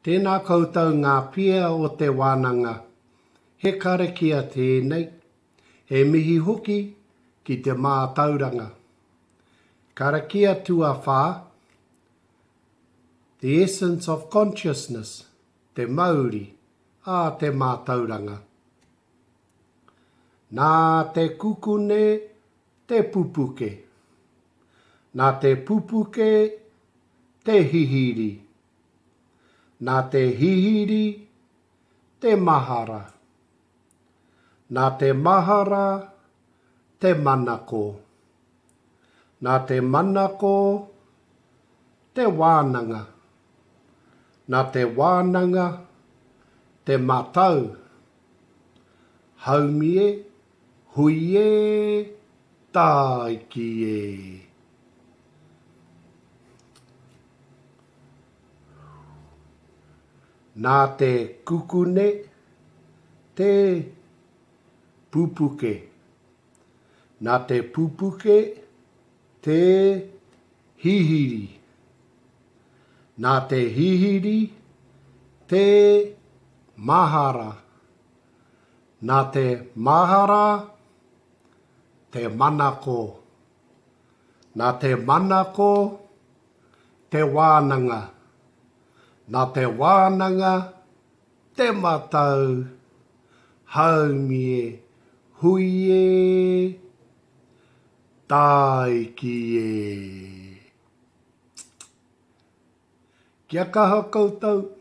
Tēnā koutou ngā pia o te wānanga. He karakia tēnei. He mihi hoki ki te mātauranga. Karakia tuawhā, The essence of consciousness, te mauri, ā te mātauranga. Nā te kukune te pupuke. Nā te pupuke te hihiri. Nā te hihiri te mahara. Nā te mahara te manako. Nā te manako te wānanga. Nā te wānanga te matau. Haumi e, hui e, tāiki e. Nā te kukune te pupuke. Nā te pupuke te hihiri. Nā te hihiri te mahara. Nā te mahara te manako. Nā te manako te wānanga. Nā te wānanga te matau. Haumi e, hui e, tāiki e. Kia kaha koutou.